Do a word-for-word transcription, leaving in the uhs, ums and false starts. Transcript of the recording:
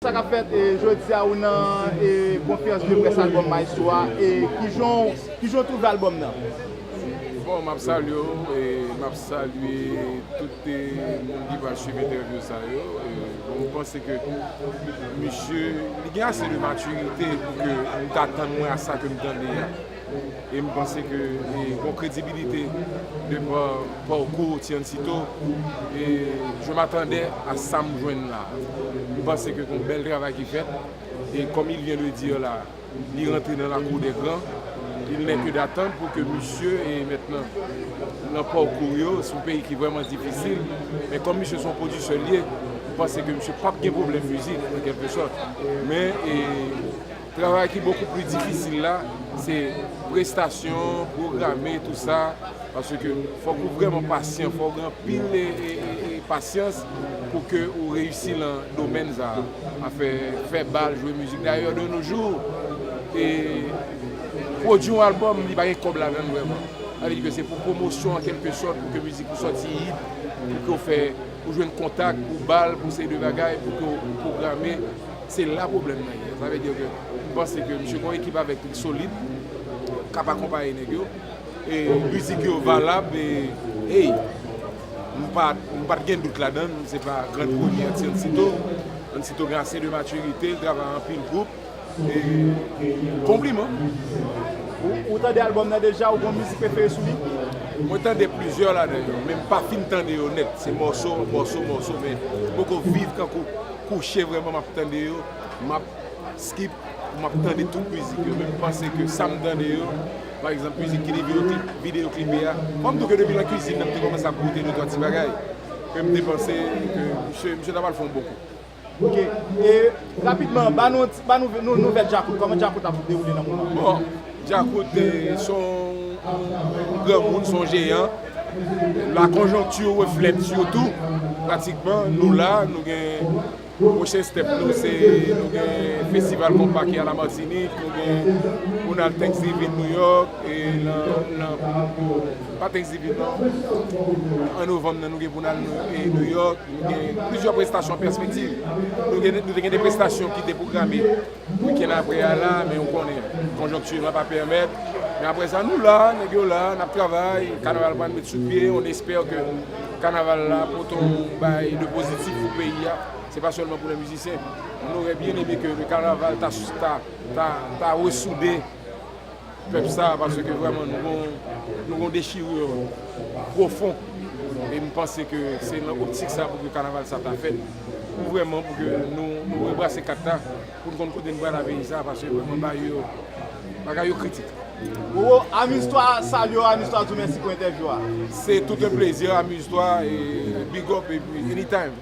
Sa k ap fèt, e, jodi a ou nan, e, konferans de près albòm Maestro a, e, kijan, kijan w twouve albòm nan? Bon, m ap salye w, e m ap salye tout, e, moun ki pral swiv entèvyou sa yo. E, bon, m panse ke misye, li gen ase de matirite pou ke m ta tann mwen a sa ke m tande a. E m panse ke, e, gon kredibilite de pa, pakou Tiancito, e je m'attendais à sa m jwenn la. M panse ke gon bèl travay ki fèt, e comme il vient de dire là, li rantre nan la cour des grands, il n'est que d'attendre pour que misye, e mentnan, nan pakou yo, se yon peyi ki vrèman difisil, men kòm misye se yon pwodiktè li ye, m panse ke misye p ap gen pwoblèm mizik, an kèlke sòt. Men, e, travay ki bokou pli difisil la, se prestasyon, pwograme, tou sa, paske fòk ou vrèman pasyan, fòk ou gen anpil, e, e, e, e, pasyans pou ke ou reyisi nan domèn sa a. Afè fè bal, jwe mizik. Dayè, de nos jours, e, pwodui yon albòm, li pa gen kòb ladan l vrèman. Sa vle di ke se pou pwomosyon, an kèlke sòt, pou ke mizik ou sòti hit, pou ke w fè, pou jwenn kontak, pou bal, pou seri de bagay, pou ke w pwograme. Se la pwoblèm nan ye. Sa vle di ke m panse ke misye gen yon ekip avèk li solid, k ap akonpaye nèg yo. E mizik yo valab, e, ey, m pa, m pa t gen dout ladan l, se pa gran premye Tiancito. Tiancito gen ase de matirite, l travay anpil gwoup. E, konpliman. Ou, ou tande albòm nan deja, ou gon mizik prefere sou li? Mwen tande plizyè ladan yo, men m pa fin tande yo nèt. Se mòso, mòso, mòso, men m poko viv kankou kouche vrèman m ap tande yo. M ap skip pou m ap tande tout mizik yo. Men m panse ke sa m tande yo, pa egzanp, mizik ki te videyo klip, videyo klipe a, fò m di w ke depi nan kwizin nan m te kòmanse ap goute de twa ti bagay, ke m te panse ke misye, misye ta pral fè yon bon kou. Ok. E rapidman, ba nou, ba nou, nou nouvèl Djakout. Kòman Djakout ap dewoule nan moman? Bon, Djakout, e, se yon granmoun, se yon jeyan. La konjonkti reflèt sitou, pratikman, nou la, nou gen pwochen step nou, se nou gen festival konpa ki a la Matinik, nou gen pou n al Thanksgiving New York, e nan, nan, pa Thanksgiving non, an novanm nan nou gen pou n al New, e New York, nou gen plizyè prestasyon an pèspektiv. Nou gen, nou te gen de prestasyon ki te pwograme wikenn apre a la, men ou konnen, konjonkti la pa pèmèt. Men apre sa, nou la, nèg yo la, n ap travay, kanaval pral met sou pye, on espère que kanaval la pote yon bagay de pozitif pou peyi a. Se pa sèlman pou lè mizisyen. On aurait bien aimé que le carnaval ta, ta, ta, ta resoude pèp sa, paske vrèman nou gon, nou gon dechirure pwofon. E m panse ke se nan optik sa pou ke kanaval sa ta fèt. Pou vrèman, pou ke nou, nou rebrase kat la, pou n konn kote n pral avèk sa, paske vrèman bagay yo, bagay yo kritik. Roro, Amuse-toi, salye w, Amuse-toi, di w mèsi pou entèvyou a. C'est tout un plaisir, Amuse-toi, e big up, epi anytime.